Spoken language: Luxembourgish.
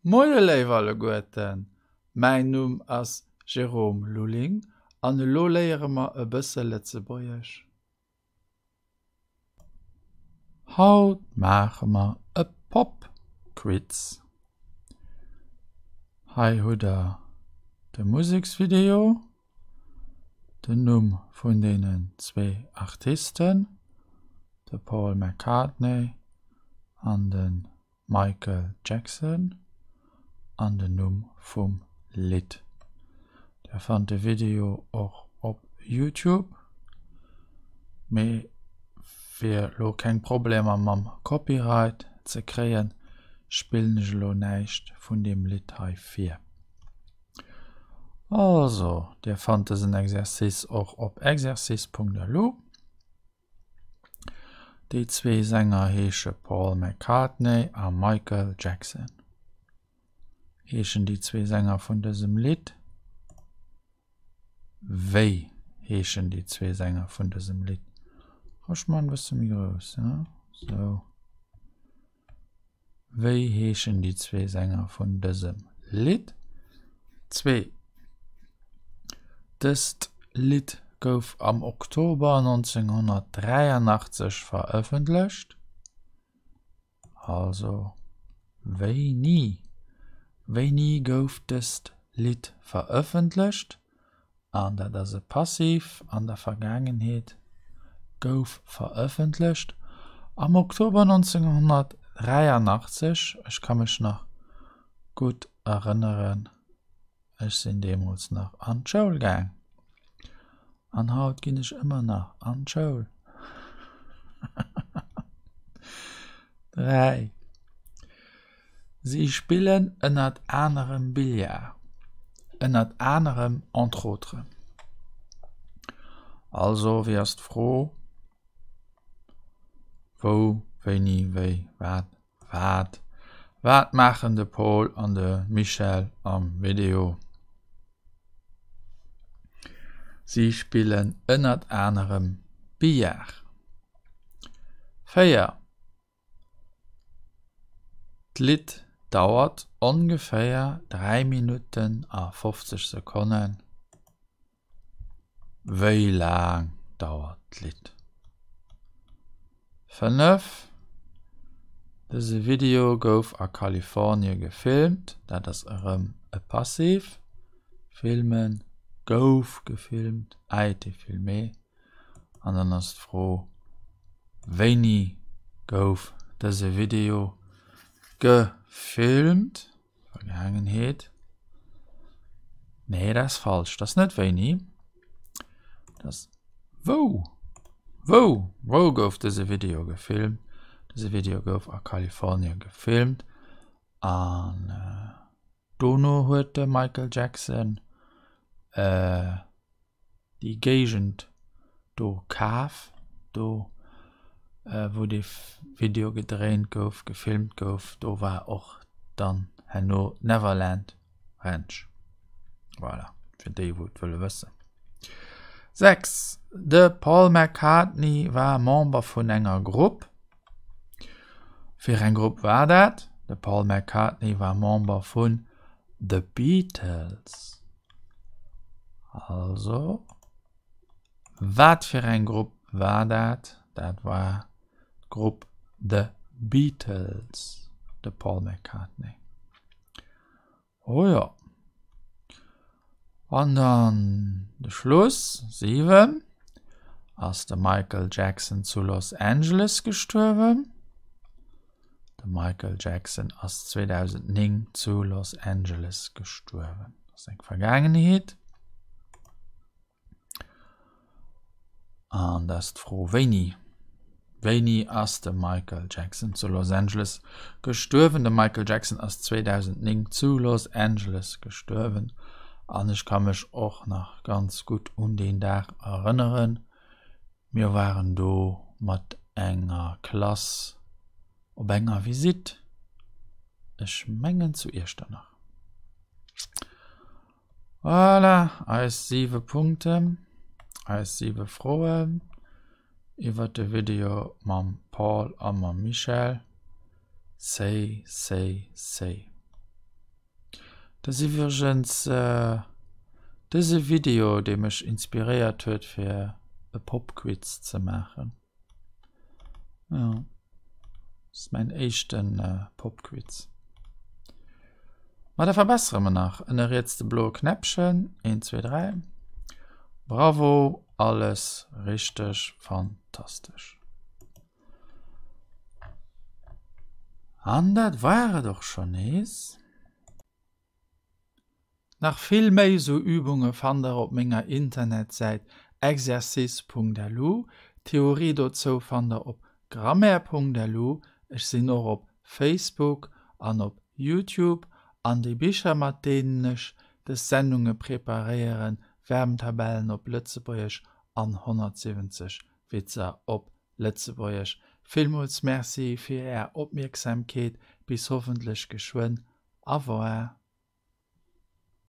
Moie léif alleguerten, mäin Numm ass Jérôme Lulling an elo léiere mer e bësse Lëtzebuergesch. Haut maache mer e Pop-Quiz. Hei hutt der de Museksvideo, den Numm vun deenen zwee Artisten, de Paul McCartney an de Michael Jackson an den Numm vum Lidd. Der fannt de Video och op Youtube. Mee fir lo keng Problemer mam Copyright ze kréien, spillen ech elo näischt vun deem Lidd hei vir. Also, dir fannt dësen Exercice och op exercice.lu. Déi zwee Sänger heesche Paul McCartney a Michael Jackson. Heeschen déi zwee Sänger vun dësem Lidd? Wéi heeschen déi zwee Sänger vun dësem Lidd? Ech man e bësse méi grouss, he? Sou. Wéi heeschen déi zwee Sänger vun dësem Lidd? Zwee. Dëst Lidd gouf am Oktober 1983 verëffentlecht. Also wéini? Wéini gouf dëst Lidd verëffentlecht? An dat ass e Passiv an der Vergaangenheet, gouf verëffentlecht am Oktober 1983. Ech ka mech nach gutt erënneren, ech sinn deemools nach an d'Schoul gaang. An haut ginn ech ëmmer nach an d'Schoul. 3. Si spillen ënnert anerem Billard. Ënnert anerem, entre autres. Also, wéi ass d'Fro? Wou, wéini, wéi, wat, wat? Wat maachen de Paul an de Michel am Video? Si spillen ënnert anerem Billard. 4. D'Lidd dauert ongeféier 3 Minutten a 50 Sekonnen. Wéi laang dauert d'Lidd? 5, Dëse Video gouf a Kalifornie gefilmt. Dat ass erëm e Passiv. Filmen, gouf gefilmt, a été filmé. An dann ass d'Fro, Wéini gouf dëse Video gefilmt? Vergaangenheet. Nee, dat ass falsch. Dat ass net wéini. Dat ass wou. Wou? Wou gouf dëse Video gefilmt? Dëse Video gouf a Kalifornie gefilmt. An dono huet de Michael Jackson déi Géigend do kaf, do wou dee Video gedréint gouf, gefilmt gouf, do war och dann herno d'Neverland Ranch. Voilà, fir déi wou et wëlle wëssen. 6, De Paul McCartney war Member vun enger Grupp. Fir eng Grupp war dat? De Paul McCartney war Member vun The Beatles. Also, wat fir eng Grupp war dat? Dat war d'Grupp The Beatles, de Paul McCartney. Oh jo. An dann de Schluss, 7, Ass de Michael Jackson zu Los Angeles gestuerwen? De Michael Jackson ass 2009 zu Los Angeles gestuerwen. Dat ass eng Vergaangenheet. An dat ass d'Fro wéini. Wéini ass de Michael Jackson zu Los Angeles gestuerwen? De Michael Jackson ass 2009 zu Los Angeles gestuerwen. An ech ka mech och nach ganz gutt un deen Dag erënneren. Mir waren do mat enger Klass op enger Visitt, ech mengen zu Iechternach. Voilà, eis siwe Punkten, eis siwe Froen iwwer de Video mam Paul a mam Michel. Say, say, say. Dat ass iwwregens dëse Video, dee mech inspiréiert huet fir e Popquiz ze maachen. Jo, ass mäin éischte Popquiz. Ma da verbessere mer nach. Ënne riets de bloe Knäppchen. Eent, zwee, dräi. Bravo, alles richteg, fantastesch. An dat war et och schonn nees. Nach vill méi sou Übunge fannt der op menger Internetsäit exercice.lu. D'Theorie dozou fannt der op grammaire.lu. Ech sinn och op Facebook an op Youtube. An déi Bicher mat deenen ech des Sendunge preparéieren, Verbentabellen op Lëtzebuergesch an 170 Witzer op Lëtzebuergesch. Villmools Merci fir Är Opmierksamkeet. Bis hoffentlech geschwënn. Au revoir.